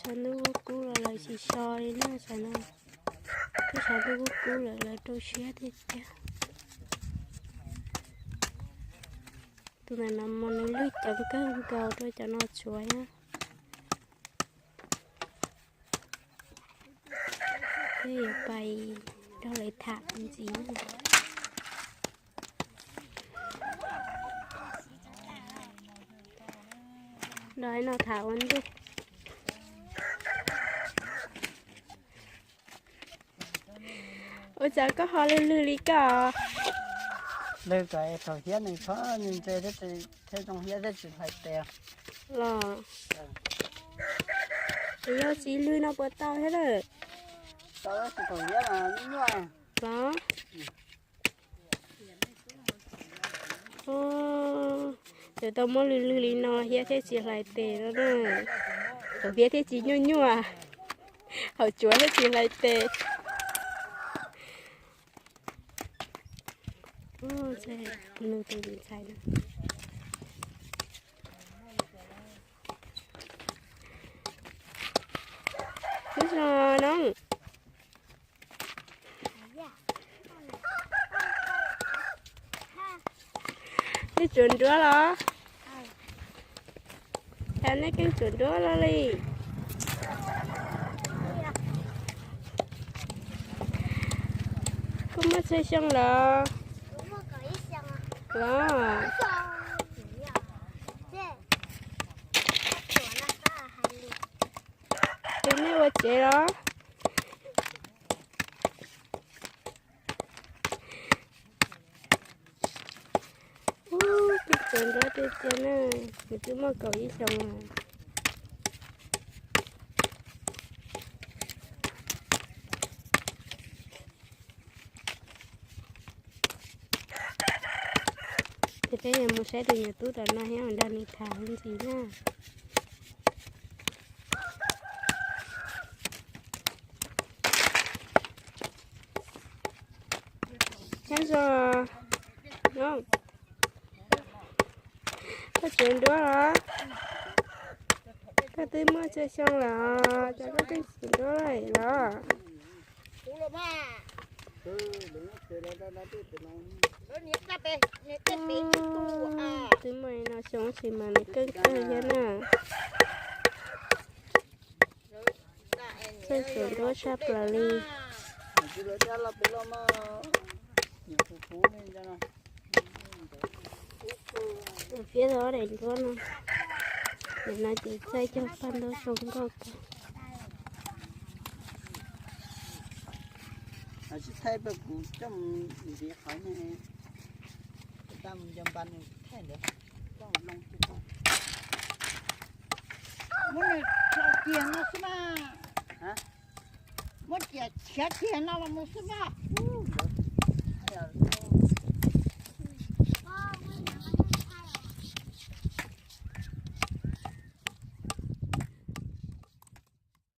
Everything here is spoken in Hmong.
Tshav ntuj kub kub los lawv tsis so li na, tshav no twb tshav ntuj kub kub lawm lawv rau siab thiab tiag. Tus ntawm no mas nws lwj ceev kawg nkaus rau cov no tsuav na. Peb yuav pais nrog lawv tham ntxiv. Nrog no tham ua ntej. Ua cas koj ho lwj lwj li koj? Lwj kom thaum hiab nws khob nws ntse thiab, thiab zoo hiab thiab tsis hlais tes. Los, es yog tsis lwj no puas tau thiab lawm? Tau, thaum hiab mas nyuaj nyuaj. Los, yuav tau muab lwj lwj li no hiab thiaj tsis hlais tes no na. Thaum hiab thiaj tsis nyuaj nyuaj, thaum tsuav thiaj tsis hlais tes. Nws tus ntxhais no. Nyob zoo no. Nej tsuav nruab los? Cas nej keej tsuav nruab los li? Koj muaj tsawg xyoo los? Los, ces nej ua tsev los? Ub, twb tsuav nruab tiag tiag na, nws twb muaj kaum ib xyoos lawm. Ces peb yuav mus saib tus nyuam tub tom no thiab nrog nws tham ntxiv na. Nyob zoo, koj tsuav nruab los? Koj twb muaj tsawg xyoo lawm os, cas koj twb tsuav nruab lawm los? Twb muaj ib no xyoo tab sis mas nws keej kawg thiab na. Txawj tsuav nruab tshaj plaws li. Fiab tau ob daim nruab no, daim no ces txaij cog paj ntaub zoo nkauj kawg. Thaij pab kuv coj mus ntiv qhov, tab mus nco npa nws thaij ntawd. Muab nws khiav kiag no xwb mas. Muab kiag khiav kiag no los mus xwb mas.